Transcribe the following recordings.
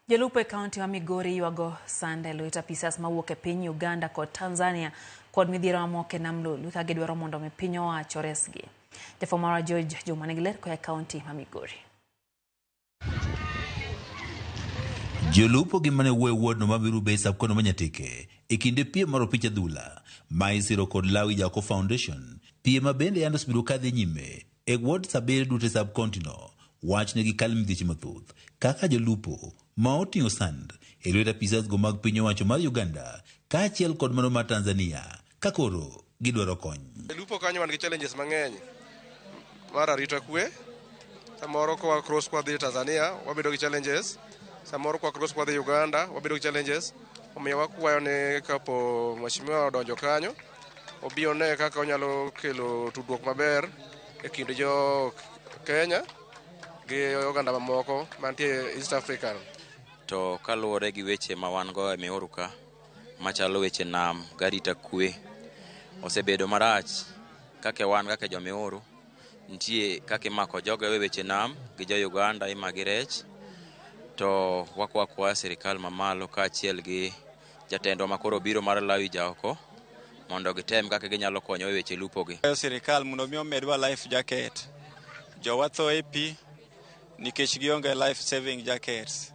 Jolupo e kaunti ma Migori ywago sand e lwet apisas mawuok e piny Uganda kod Tanzania kod midhiero mamoko e nam Lolwe ka gidwaro mondo mi piny owacho oresgi. Jafwambo marwa George Juma nigi ler koa e kaunti ma Migori. Jolupo gi mane wuoyo e wodno ma Miru Bay sub-county ma Nyatike e kinde piem mar opich adhula ma isiro kod Lawi Jako Foundation, piem ma bende yande osebedo kadhi nyime e ward abiriyo duto e sub-county no, wach ne gikalo midhieche mathoth kaka jolupo ma oting'o sand e lwet apisas go mag piny owacho mar Uganda kaachiel kod mano mar Tanzania ka koro gidwaro kony. Lupo kanyo wan gi challenges mang'eny mar arita kwe. Samoro kwa cross kwa dhi Tanzania wabedo gi challenges, samoro kwa cross kwa dhi Uganda wabedo gi challenges. Omiyo wakwayo ni kapo mheshimiwa odonjo kanyo, obi one kaka onyalo kelo tudruok maber e kind jo Kenya gi oganda mamoko mantie East Africa. To kaluwore gi weche ma wan go e Miuru ka, machalo weche nam garita kwe, osebedo marach kaka wan kaka jo Miuru, nitie kaka imako jogo e weche nam gi jo Uganda imagi rech, to wakwa kwa sirikal mamalo kaachiel gi jatendwa makoro biro mar Lawi Jaoko mondo gitem kaka ginyalo konyo e weche lupo gi. Sirikal mondo mi omedwa life jacket. Jowa tho e pi nikech gionge life saving jackets.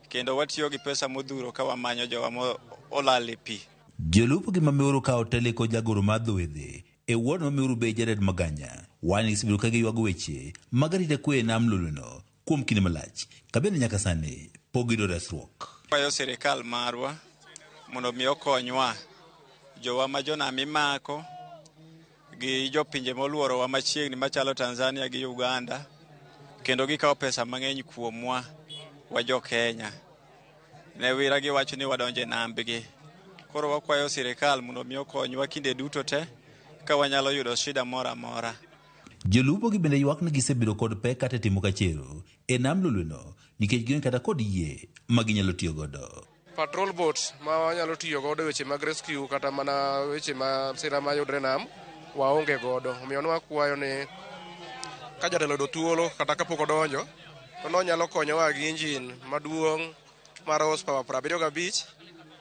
Kendo watiyo gi pesa modhuro ka wamanyo jowa mo olal e pi. Jolupo gi ma Miuru ka oteli kod jagoro mar dho wedhe e ward ma Miuru Bay Jared Maganya wani gisebedo ka giywago weche mag arita kwe e nam Lolweno kuom kinde malach ka bende nyaka sani pok giyudo resruok. Kwayo sirikal marwa mondo mi okonywa jowa ma jonam imako gi jopinje moluorowa machiegni machalo Tanzania gi Uganda, kendo gikawo pesa mang'eny kuomwa wa jo Kenya. Ne wira giwacho ni wadonjo e nambgi. Koro wakwayo sirikal mondo mi okonywa kinde duto te ka wanyalo yudo shida moro amora. Jolupo gi bende ywak ni gisebedo kod pek kata e timo kachero e nam Lolweno nikech gionge kata kod yie ma ginyalo tiyo godo. Patrol boat ma wanyalo tiyo godo e weche mag rescue kata mana weche ma sira mayudre nam waonge godo. Omiyo ne wakwayo ni ka jatelo oyudo thuolo kata kapok odonjo to nonyalo konyowa gi engine maduong' mar horsepower 75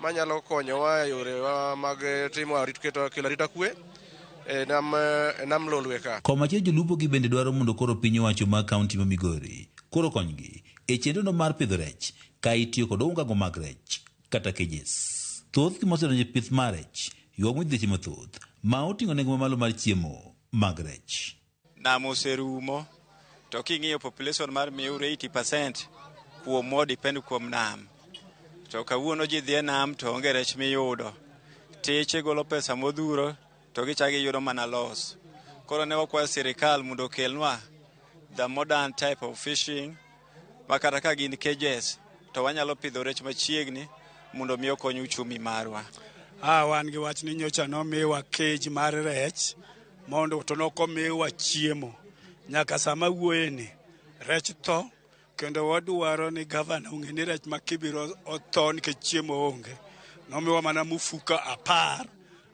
manyalo konyowa e yorewa mag timo keto kelo arita kwe e nam Lolwe ka. Komachielo jolupo gi bende dwaro mondo koro piny owacho mar kaunti ma Migori koro konygi e chenro mar pidho rech ka itiyo kod ungago mag rech kata cages. Thoth gi mosedonjo e pith mar rech ywak midhieche mathoth ma oting'o nengo mamalo mar chiemo mag rech. Nam oserumo to king'iyo population mar Miuru 80% kuomwa depend kuom nam. To kawuono ji dhi e nam to onge rech miyudo. Teche golo pesa modhuro to gichako giyudo mana loss. Koro ne wakwayo sirikal mondo okelnwa the modern type of fishing ma kata ka gin cages to wanyalo pidho rech machiegni mondo mi okony uchumi marwa. Wan gi wach ni nyocha nomiwa cage mar rech mondo to nokomiwa chiemo. Nyaka sama wuoye ni rech tho kendo wadwaro ni gavana ong'e ni rech ma Kibiro otho nikech chiemo onge. Nomiwa mana mufuka 10,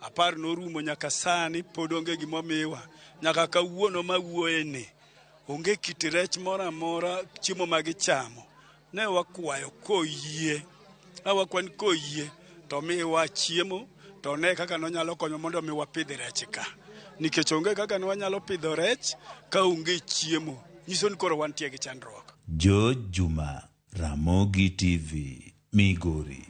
10 norumo nyaka sani pod onge gimomiwa. Nyaka kawuono ma wuoye ni onge kit rech moro amora chiemo ma gichamo. Ne wakwayo koyie, awakwa ni koyie to miwa chiemo to ne kaka nonyalo konyo mondo mi wapidh rech ka. Nikech onge kaka ne wanyalo pidho rech ka onge chiemo. Nyiso ni koro wantie gi chandruok. George Juma, Ramogi TV, Migori.